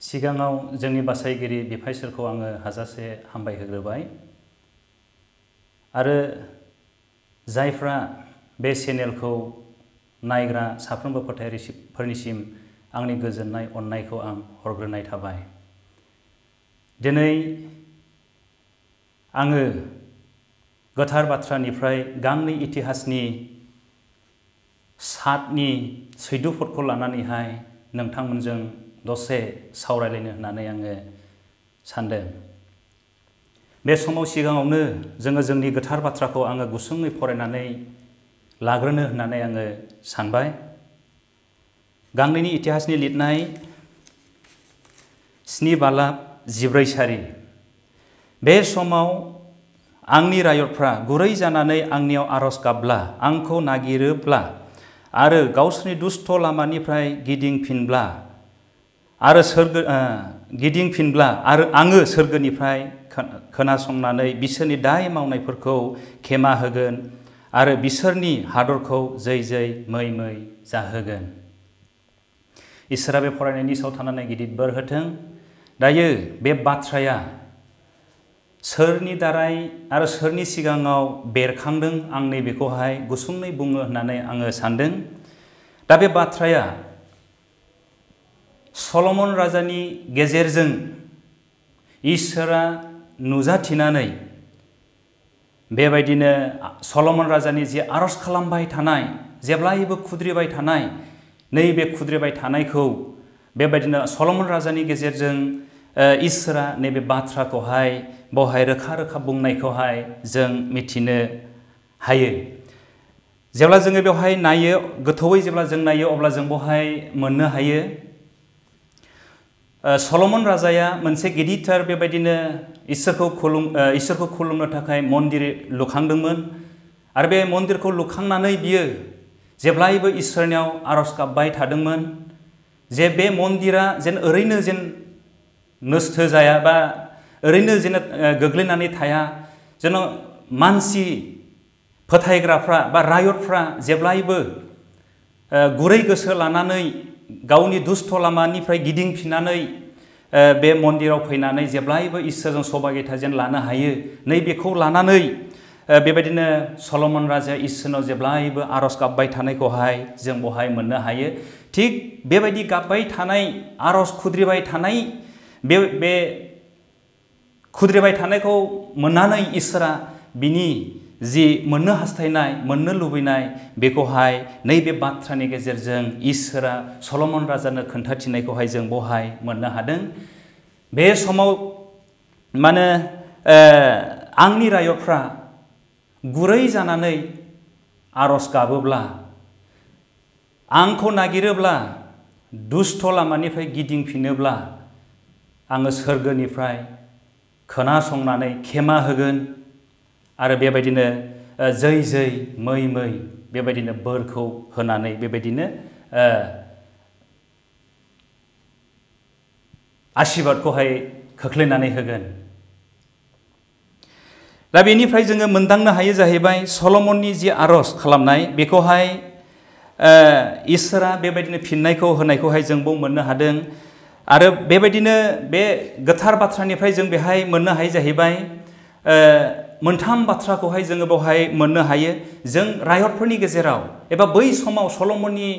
सिगाङाव जोंनि बासायगिरि बिफायसोरखौ आङो हाजासे हामबाय होग्रोबाय आरो जायफ्रा बे चेनेलखौ नायग्रा साफ्रोमबो फोथायारिफोरनिसिम आंनि गोजोननाय अननायखौ आं हरग्रोनाय थाबाय। दिनै आङो गोथार बाथ्रानिफ्राय गांनै इतिहासनि सातनि सैदुफोरखौ लानानैहाय नोंथांमोनजों दसे सावरायलायनो होननानै आङो सानदों। बे समाव सिगाङावनो जोङो जोंनि गोथार बाथ्राखौ आङो गुसुङै फरायनानै लाग्रोनो होननानै आङो सानबाय। गांनैनि इतिहासनि लिरनाय 7 बालाब 14 सारि। बे समाव आंनि रायतफ्रा गुरै जानानै आंनियाव आरज गाबब्ला, आंखौ नागिरोब्ला आरो गावसोरनि दुष्ट लामानिफ्राय गिदिंफिनब्ला आरो आङो सोरगोनिफ्राय खोनासंनानै बिसोरनि दाय मावनायफोरखौ खेमा होगोन आरो बिसोरनि हादरखौ जै जै मै मै जाहोगोन। इसोरा बे फरायनायनि सायाव थानानै गिदिर बोर होथों। दायो बे बाथ्राया सोरनि दाराय आरो सोरनि सिगाङाव बेरखांदों आं नैबेखौहाय गुसुङै बुङो होननानै आङो सानदों। दा बे बाथ्राया सलमन राजानि गेजेरजों इसोरा नुजाथिनानै बेबायदिनो सलमन राजानि जे आरज खालामबाय थानाय, जेब्लायबो खुद्रिबाय थानाय, नैबे खुद्रिबाय थानायखौ बेबायदिनो सलमन राजानि गेजेरजों इसोरा नैबे बाथ्राखौहाय बेवहाय रोखा रोखा बुंनायखौहाय जों मिथिनो हायो। जेब्ला जोङो बेवहाय नायो, गोथौयै जेब्ला जों नायो, अब्ला जों बेवहाय मोननो हायो सलमन राजाया मोनसे गिदिरथार बेबायदिनो इसोरखौ खुलुमनो थाखाय मन्दिर लुखांदोंमोन आरो बे मन्दिरखौ लुखांनानै बियो जेब्लायबो इसोरनियाव आरज गाबबाय थादोंमोन जे बे मन्दिरा जेन ओरैनो जेन नस्थ जाया बा ओरैनो जेन गोग्लैनानै थाया, जेन मानसि फोथायग्राफ्रा बा रायतफ्रा जेब्लायबो गुरै गोसो लानानै गावनि दुष्ट लामानिफ्राय गिदिंफिननानै बे मन्दिराव फैनानै जेब्लायबो इसोरजों सभा गेथा जेन लानो हायो, नैबेखौ लानानै बेबायदिनो सलमन राजाया इसोरनाव जेब्लायबो आरज गाबबाय थानायखौहाय जों बेवहाय मोननो हायो। थिग बेबायदि गाबबाय थानाय, आरज खुद्रिबाय थानाय, बे खुद्रिबाय थानायखौ मोननानै इसोरा बिनि जि मोननो हास्थायनाय, मोननो लुबैनाय, बेखौहाय नैबे बाथ्रानि गेजेरजों इसोरा सलमन राजानो खोन्थाथिनायखौहाय जों बेवहाय मोननो हादों। बे समाव माने आंनि रायतफ्रा गुरै जानानै आरज गाबोब्ला, आंखौ नागिरोब्ला, दुष्ट लामानिफ्राय गिदिंफिनोब्ला आङो सोरगोनिफ्राय खोनासंनानै खेमा होगोन आरो बेबायदिनो जै जै मै मै बेबायदिनो बोरखौ होनानै बेबायदिनो आशीर्बादखौहाय खोख्लैनानै होगोन। दा बेनिफ्राय जोङो मोनदांनो हायो जाहैबाय सलमननि जि आरज खालामनाय, बेखौहाय इसोरा बेबायदिनो फिननायखौ होनायखौहाय जों बेयाव मोननो हादों। आरो बेबायदिनो बे गोथार बाथ्रानिफ्राय जों बेहाय मोननो हायो जाहैबाय मोनथाम बाथ्राखौहाय जोङो बेवहाय मोननो हायो। जों रायतफोरनि गेजेराव एबा बै समाव सलमननि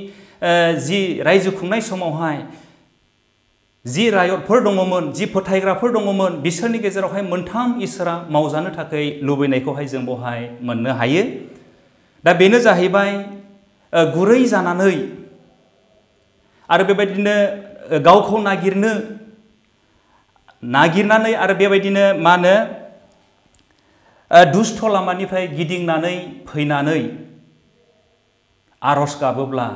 जि रायजो खुंनाय समावहाय जि रायतफोर दङमोन, जि फोथायग्राफोर दङमोन, बिसोरनि गेजेरावहाय मोनथाम इसोरा मावजानो थाखाय लुबैनायखौहाय जों बेवहाय मोननो हायो। दा बेनो जाहैबाय गुरै जानानै आरो बेबायदिनो गावखौ नागिरनानै आरो बेबायदिनो मा होनो दुष्ट लामानिफ्राय गिदिंनानै फैनानै आरज गाबोब्ला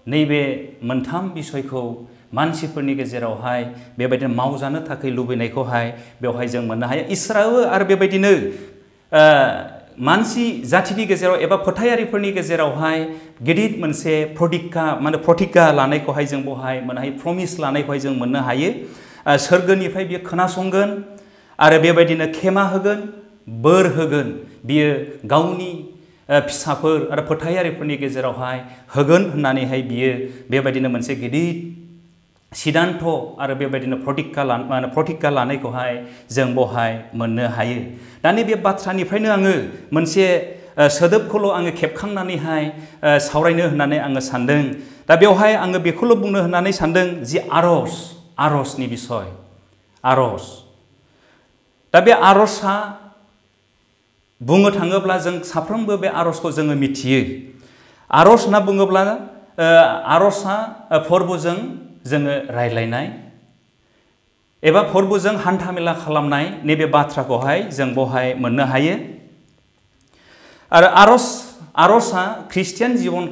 नैबे मोनथाम बिसयखौ मानसिफोरनि गेजेरावहाय बेबायदिनो मावजानो थाखाय लुबैनायखौहाय बेवहाय जों मोननो हायो। इसोराबो आरो बेबायदिनो मानसि जाथिनि गेजेराव एबा फोथायारिफोरनि गेजेरावहाय गिदिर मोनसे प्रतिज्ञा लानायखौहाय जों बेवहाय मोननो हायो, प्रमिस लानायखौहाय जों मोननो हायो। सोरगोनिफ्राय बियो खोनासंगोन आरो बेबायदिनो खेमा होगोन, बोर होगोन, बियो गावनि फिसाफोर आरो फोथायारिफोरनि गेजेरावहाय होगोन होननानैहाय बियो बेबायदिनो मोनसे गिदिर सिद्धान्त आरो बेबायदिनो प्रतिज्ञा लानायखौहाय जों बहाय मोननो हायो। दा नैबे बाथ्रानिफ्रायनो आङो मोनसे सोदोबखौल' आङो खेबखांनानैहाय सावरायनो होननानै आङो सानदों। दा बेवहाय आङो बेखौल' बुंनो होननानै सानदों जि आरजनि बिसय आरज। दा बे आरजआ बुंनो थाङोब्ला जों साफ्रोमबो बे आरजखौ जोङो मिथियो। आरज होनना बुङोब्ला आरजआ फोरबोजों जोङो रायलायनाय एबा फोरबोजों हान्थामेला खालामनाय नैबे बाथ्राखौहाय जों बहाय मोननो हायो। आरो आरजआ ख्रिस्टियान जिबन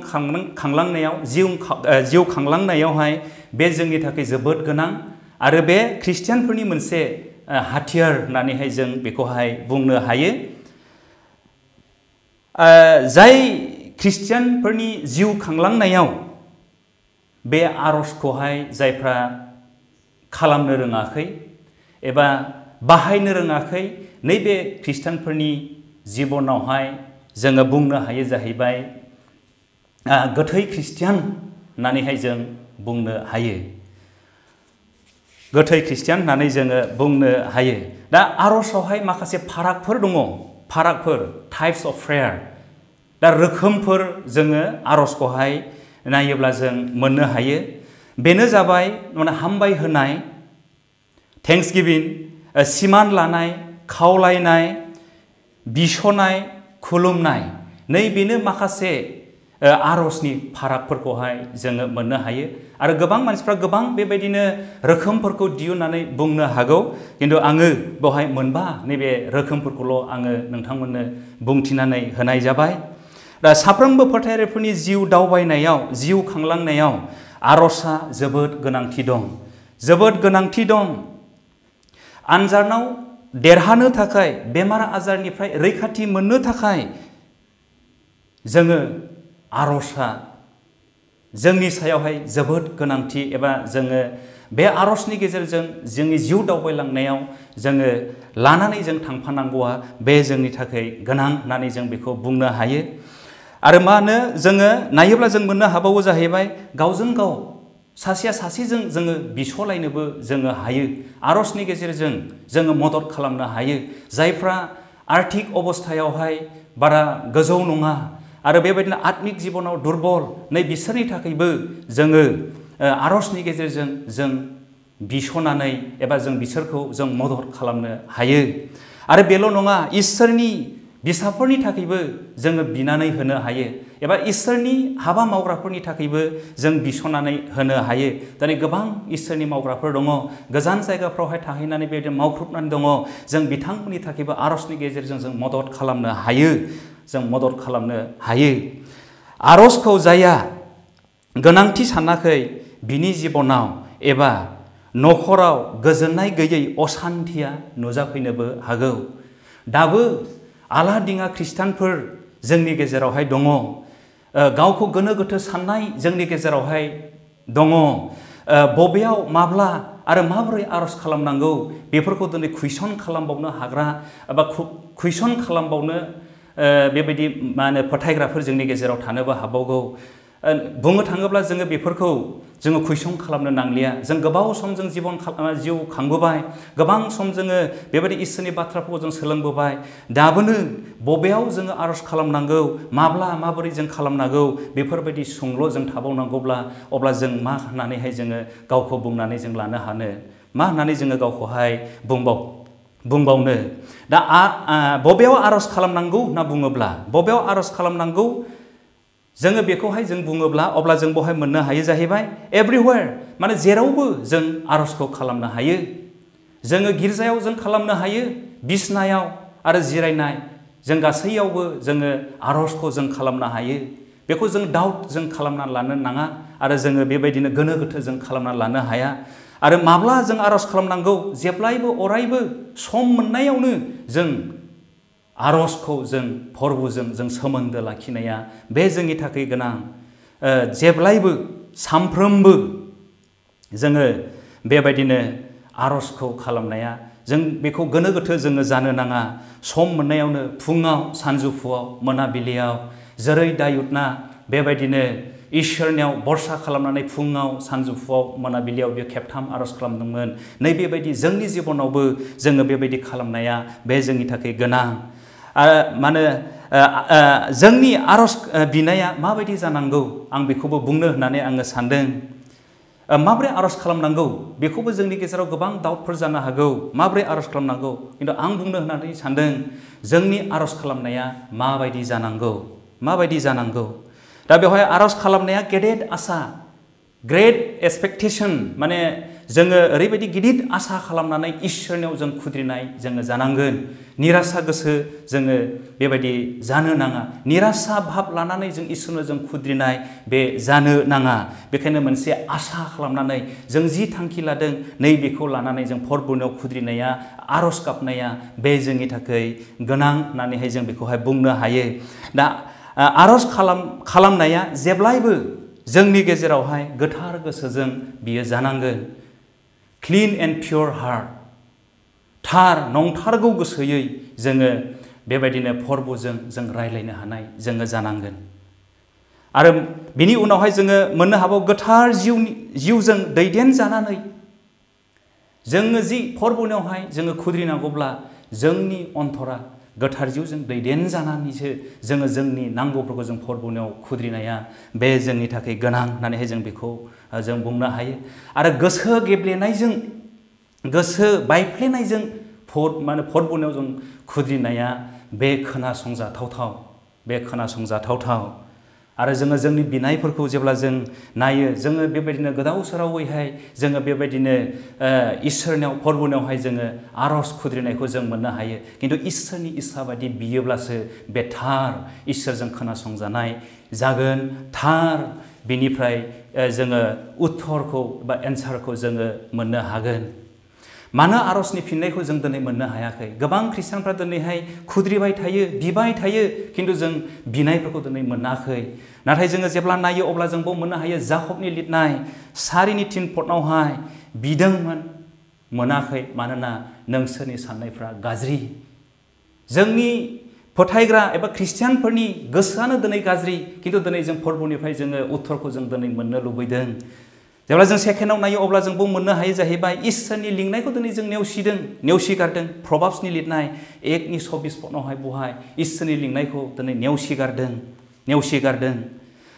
खांलांनायाव जिउ खांलांनायावहाय बे जोंनि थाखाय जोबोद गोनां आरो बे ख्रिस्टियानफोरनि मोनसे हाथियार होननानैहाय जों बेखौहाय बुंनो हायो। जाय ख्रिस्टियानफोरनि जिउ खांलांनायाव बे आरजखौहाय जायफ्रा खालामनो रोङाखै एबा बाहायनो रोङाखै नैबे ख्रिस्टियानफोरनि जिबनावहाय जोङो बुंनो हायो जाहैबाय गोथै ख्रिस्टियान होननानैहाय जों बुंनो हायो। गोथै ख्रिस्टियान होननानै जोङो बुंनो हायो। दा आरजआवहाय माखासे फारागफोर दङ, टाइप्स अफ प्रेयार। दा रोखोमफोर जोङो आरजखौहाय नायोब्ला जों मोननो हायो। बेनो जाबाय हामबाय होनाय, थेंक्सगिभिं, सिमान लानाय, खावलायनाय, बिसनाय, खुलुमनाय। नै बेनो माखासे आरजनि फारागफोरखौहाय जोङो मोननो हायो। आरो गोबां मानसिफ्रा गोबां बेबायदिनो रोखोमफोरखौ दिहुननानै बुंनो हागौ, खिन्थु आङो बेवहाय मोनबा नैबे रोखोमफोरखौल' आङो नोंथांमोननो बुंथिनानै होनाय जाबाय। दा साफ्रोमबो फोथायारिफोरनि जिउ दावबायनायाव, जिउ खांलांनायाव आरजआ जोबोद गोनांथि दं, जोबोद गोनांथि दं। आनजादाव देरहानो थाखाय, बेमार आजारनिफ्राय रैखाथि मोननो थाखाय जोङो आरजआ जोंनि सायावहाय जोबोद गोनांथि एबा जोङो बे आरजनि गेजेरजों जोंनि जिउ दावबायलांनायाव जोङो लानानै जों थांफानांगौआ बे जोंनि थाखाय गोनां होननानै जों बेखौ बुंनो हायो। आरो मा होनो जोङो नायोब्ला जों मोननो हाबावो जाहैबाय गावजों गाव सासेया सासेजों जोङो बिसलायनोबो जोङो हायो। आरजनि गेजेरजों जोङो मदद खालामनो हायो। जायफ्रा आर्थिक अबस्थायावहाय बारा गोजौ नङा आरो बेबायदिनो आत्मिक जिबनाव दुरबल, नै बिसोरनि थाखायबो जोङो आरजनि गेजेरजों जों बिसनानै एबा जों बिसोरखौ जों मदद खालामनो हायो। आरो बेल' नङा, इसोरनि बिसाफोरनि थाखायबो जोङो बिनानै होनो हायो एबा इसोरनि हाबा मावग्राफोरनि थाखायबो जों बिसनानै होनो हायो। दिनै गोबां इसोरनि मावग्राफोर दङ, गोजान जायगाफ्रावहाय थाहैनानै बेबायदि मावख्रुबनानै दङ। जों बिथांमोननि थाखायबो आरजनि गेजेरजों जों मदद खालामनो हायो, जों मदद खालामनो हायो। आरजखौ जायहा गोनांथि सानाखै बिनि जिबनाव एबा न'खराव गोजोननाय गैयै असान्थिया नुजाफैनोबो हागौ। दाबो आला दिङा ख्रिस्टानफोर जोंनि गेजेरावहाय दङ। गावखौ गोनो गोथो साननाय जोंनि गेजेरावहाय दङ। बबेयाव माब्ला आरो माबोरै आरज खालामनांगौ बेफोरखौ दिनै कुइसन खालामबावनो हाग्रा एबा कुइसन खालामबावनो बेबायदि फोथायग्राफोर जोंनि गेजेराव थानोबो हाबावगौ। बुंनो थाङोब्ला जोङो बेफोरखौ जोङो कुइसन खालामनो नांलिया। जों गोबाव सम जों जिउ खांबोबाय, गोबां सम जोङो बेबायदि इसोरनि बाथ्राफोरखौ जों सोलोंबोबाय। दाबोनो बबेयाव जोङो आरज खालामनांगौ, माब्ला माबोरै जों खालामनांगौ बेफोरबायदि सोंल' जों थाबावनांगौब्ला अब्ला जों मा होननानैहाय जोङो गावखौ बुंनानै जों लानो हानो, मा होननानै जोङो गावखौहाय बुंबावनो। दा बबेयाव आरज खालामनांगौ होनना बुङोब्ला, बबेयाव आरज खालामनांगौ जोङो बेखौहाय जों बुङोब्ला अब्ला जों बेवहाय मोननो हायो जाहैबाय एभ्रिवेयर, माने जेरावबो जों आरजखौ खालामनो हायो। जोङो गिर्जायाव जों खालामनो हायो, बिसनायाव आरो जिरायनाय, जों गासैयावबो जोङो आरजखौ जों खालामनो हायो। बेखौ जों डाउट जों खालामना लानो नाङा आरो जोङो बेबायदिनो गोनो गोथो जों खालामना लानो हाया। आरो माब्ला जों आरज खालामनांगौ, जेब्लायबो अरायबो सम मोननायावनो जों आरजखौ जों फोरबोजों जों सोमोन्दो लाखिनाया बे जोंनि थाखाय गोनां। जेब्लायबो सानफ्रोमबो जोङो बेबायदिनो आरजखौ खालामनाया, जों बेखौ गोनो गोथो जोङो जानो नाङा। सम मोननायावनो फुङाव, सानजौफुआव, मोनाबिलियाव, जेरै दायुदना बेबायदिनो इसोरनियाव बरसा खालामनानै फुङाव सानजौफुआव मोनाबिलियाव बियो खेबथाम आरज खालामदोंमोन नैबेबायदि जोंनि जिबनावबो जोङो बेबायदि खालामनाया बे जोंनि थाखाय गोनां माने जोंनि आरज बिनाया माबायदि जानांगौ आं बेखौबो बुंनो होननानै आङो सानदों माब्रै आरज खालामनांगौ बेखौबो जोंनि गेजेराव गोबां डाउटफोर जानो हागौ माब्रै आरज खालामनांगौ खिन्थु आं बुंनो होननानै सानदों जोंनि आरज खालामनाया माबायदि जानांगौ दा बेवहाय आरज खालामनाया गेदेर आसा ग्रेट एक्सपेक्टेशन माने जोङो ओरैबायदि गिदिर आसा खालामनानै इसोरनियाव जों खुद्रिनाय जोङो जानांगोन निरासा गोसो जोङो बेबायदि जानो नाङा निरासा भाब लानानै जों इसोरनो जों खुद्रिनाय बे जानो नाङा बेखायनो मोनसे आसा खालामनानै जों जि थांखि लादों नैबेखौ लानानै जों फोरबोआव खुद्रिनाया आरज गाबनाया बे जोंनि थाखाय गोनां होननानैहाय जों बेखौहाय बुंनो हायो दा आरज खालामनाया जेब्लायबो जोंनि गेजेरावहाय गोथार गोसोजों बियो जानांगोन क्लीन एन्ड पियर हार्ट थार नंथारगौ गोसोयै जोङो बेबायदिनो फोरबोजों जों रायलायनो हानाय जोङो जानांगोन आरो बिनि उनावहाय जोङो मोननो हाबावो गोथार जिउजों दैदेनजानानै जोङो जि फोरबोआवहाय जोङो खुद्रिनांगौब्ला जोंनि अन्तरा गोथार जिउजों दैदेनजानानैसो जोङो जोंनि नांगौफोरखौ जों फोरबोआव खुद्रिनाया बे जोंनि थाखाय गोनां होननानैहाय जों बेखौ जों बुंनो हायो आरो गोसो गेब्लेनायजों गोसो बायफ्लेनायजों माने फोरबोआव जों खुद्रिनाया बे खोनासंजाथावथाव आरो जोङो जोंनि बिनायफोरखौ जेब्ला जों नायो जोङो बेबायदिनो गोदाव सोरावैहाय जोङो बेबायदिनो इसोरनियाव फोरबोआवहाय जोङो आरज खुद्रिनायखौ जों मोननो हायो खिन्थु इसोरनि इस्सा बायदि बियोब्लासो बे थार इसोरजों खोनासंजानाय जागोन थार बिनिफ्राय जोङो उत्तरखौ बा एन्सारखौ जोङो मोननो हागोन मानो आरजनि फिननायखौ जों दिनै मोननो हायाखै गोबां ख्रिस्टियानफ्रा दिनैहाय खुद्रिबाय थायो बिबाय थायो खिन्थु जों बिनायफोरखौ दिनै मोनाखै नाथाय जोङो जेब्ला नायो अब्ला जों बेयाव मोननो हायो जाकबनि लिरनाय 4:3 बिदोंमोन मोनाखै मानोना नोंसोरनि साननायफ्रा गाज्रि जोंनि फोथायग्रा एबा ख्रिस्टियानफोरनि गोसोआनो दिनै गाज्रि खिन्थु दिनै जों फोरबोनिफ्राय जोङो उत्तरखौ जों दिनै मोननो लुबैदों जेब्ला जों सेकेन्डआव नायो अब्ला जों बेयाव मोननो हायो जाहैबाय इसोरनि लिंनायखौ दिनै जों नेवसिगारदों प्रभाबसनि लिरनाय 1:24 बहाय इसोरनि लिंनायखौ दिनै नेवसिगारदों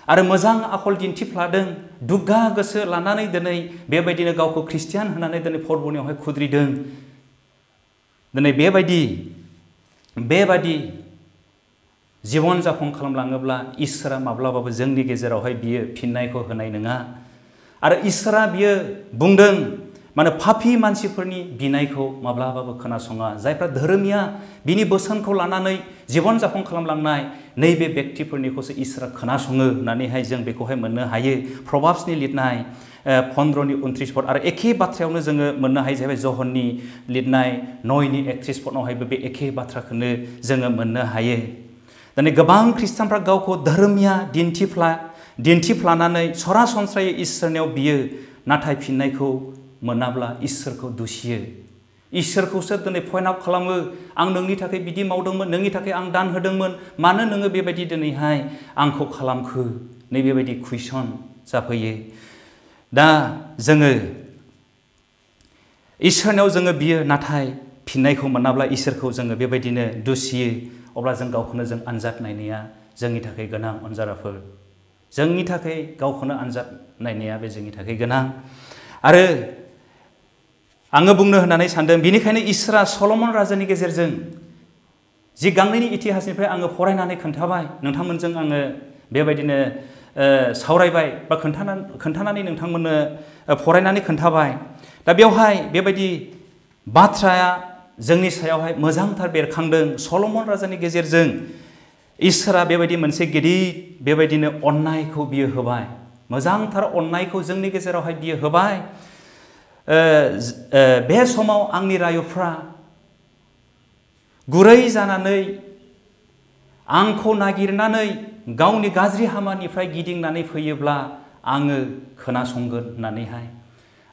आरो मोजां आखल दिन्थिफ्लादों दुग्गा गोसो लानानै दिनै बेबायदिनो गावखौ ख्रिस्टियान होननानै दिनै फोरबोआवहाय खुद्रिदों दिनै बेबायदि जीवन जापन खालामलाङोब्ला इसोरा माब्लाबाबो जोंनि गेजेरावहाय बियो फिननायखौ होनाय नङा आरो इसोरा बियो बुंदों माने पापी मानसिफोरनि बिनायखौ माब्लाबाबो खोनासङा जायफ्रा धोरोमिया बिनि बोसोनखौ लानानै जीवन जापन खालामलांनाय नैबे व्यक्तिफोरनिखौसो इसोरा खोनासङो होननानैहाय जों बेखौहाय मोननो हायो प्रभाबसनि लिरनाय 15:29 आरो एखे बाथ्रायावनो जोङो मोननो हायो जाहैबाय जहननि लिरनाय 9:31 बे एखे बाथ्राखौनो जोङो मोननो हायो दिनै गोबां ख्रिस्टियानफ्रा गावखौ धोरोमिया दिन्थिफ्लानानै सरासनस्रायै इसोरनियाव बियो नाथाय फिननायखौ मोनाब्ला इसोरखौ दुसियो इसोरखौसो दिनै पइन्ट आउट खालामो आं नोंनि थाखाय बिदि मावदोंमोन नोंनि थाखाय आं दान होदोंमोन मानो नोङो बेबायदि दिनैहाय आंखौ खालामखो नैबेबायदि कुइसन जाफैयो दा जोङो इसोरनियाव जोङो बियो नाथाय फिननायखौ मोनाब्ला इसोरखौ जोङो बेबायदिनो दुसियो अब्ला जों गावखौनो जों आनजाद नायनाया जोंनि थाखाय गोनां अनजाराफोर जोंनि थाखाय गावखौनो आनजाद नायनाया बे जोंनि थाखाय गोनां आरो आङो बुंनो होननानै सानदों बेनिखायनो इसोरा सलमन राजानि गेजेरजों जि गांनैनि इतिहासनिफ्राय आङो फरायनानै खोन्थाबाय नोंथांमोनजों आङो बेबायदिनो सावरायबाय बा खोन्थानानै नोंथांमोननो फरायनानै खोन्थाबाय दा बेवहाय बेबायदि बाथ्राया जोंनि सायावहाय मोजांथार बेरखांदों सलमन राजानि गेजेरजों इसोरा बेबायदि मोनसे गिदिर बेबायदिनो अननायखौ बियो होबाय मोजांथार अननायखौ जोंनि गेजेरावहाय बियो होबाय बे समाव आंनि रायजोफ्रा गुरै जानानै आंखौ नागिरनानै गावनि गाज्रि हामानिफ्राय गिदिंनानै फैयोब्ला आङो खोनासंगोन होननानैहाय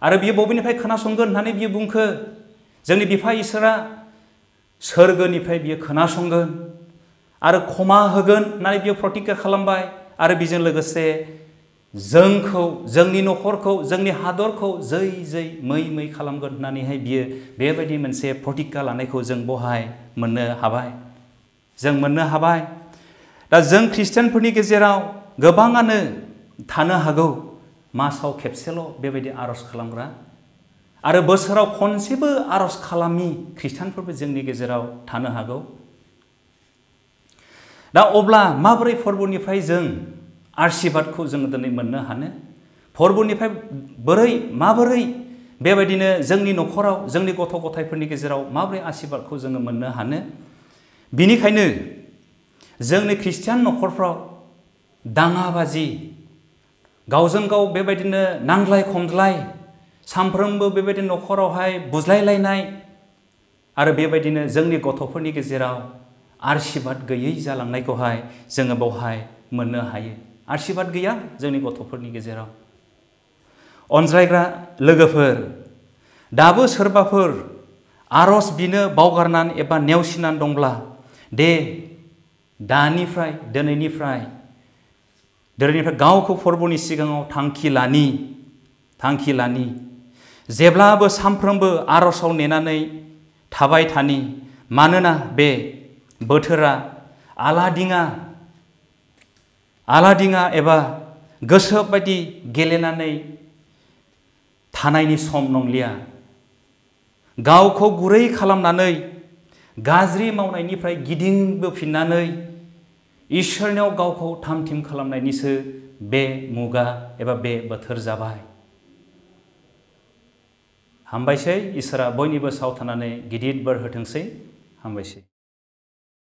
आरो बियो बबेनिफ्राय खोनासंगोन होननानै बियो बुंखो जोंनि बिफा इसोरा सोरगोनिफ्राय बियो खोनासंगोन आरो क्षमा होगोन होननानै बियो प्रतिज्ञा खालामबाय आरो बेजों लोगोसे जोंखौ जोंनि नखरखौ जोंनि हादरखौ जै जै मै मै खालामगोन होननानैहाय बियो बेबायदि मोनसे प्रतिज्ञा लानायखौ जों बहाय मोननो हाबाय जों मोननो हाबाय दा जों ख्रिस्टियानफोरनि गेजेराव गोबाङानो थानो हागौ मासाव खेबसेल' बेबायदि आरज खालामग्रा आरो बोसोराव खनसेबो आरज खालामि ख्रिस्टियानफोरबो जोंनि गेजेराव थानो हागौ दा अब्ला माबोरै फोरबोनिफ्राय जों आशीर्बादखौ जों दिनै मोननो हानो फोरबोनिफ्राय माबोरै बेबायदिनो जोंनि नखराव जोंनि गथ' गथायफोरनि गेजेराव माबोरै आशीर्बादखौ जोङो मोननो हानो बिनिखायनो जोंनि ख्रिस्टियान नखरफ्राव दाङाबाजि गावजों गाव बेबायदिनो नांज्लाय खमज्लाय सानफ्रोमबो बेबायदि नखरावहाय बुज्लायलायनाय आरो बेबायदिनो जोंनि गथ'फोरनि गेजेराव आशीर्बाद गैयै जालांनायखौहाय जोङो बेवहाय मोननो हायो आशीर्बाद गैया जोंनि गथ'फोरनि गेजेराव अनज्लायग्रा लोगोफोर दाबो सोरबाफोर आरज बिनो बावगारनानै एबा नेवसिनानै दंब्ला दे दानिफ्राय दिनैनिफ्राय गावखौ फोरबोनि सिगाङाव थांखि लानि जेब्लाबो सानफ्रोमबो आरजआव नेनानै थाबाय थानि मानोना बे बोथोरा आलादिङा एबा गोसो बायदि गेलेनानै थानायनि सम नंलिया गावखौ गुरै खालामनानै गाज्रि मावनायनिफ्राय गिदिंबोफिननानै इसोरनियाव गावखौ थाम-थिम खालामनायनिसो बे मुगा एबा बे बोथोर जाबाय हामबायसै इसोरा बयनिबो सायाव थानानै गिदिर बोर होथोंसै हामबायसै।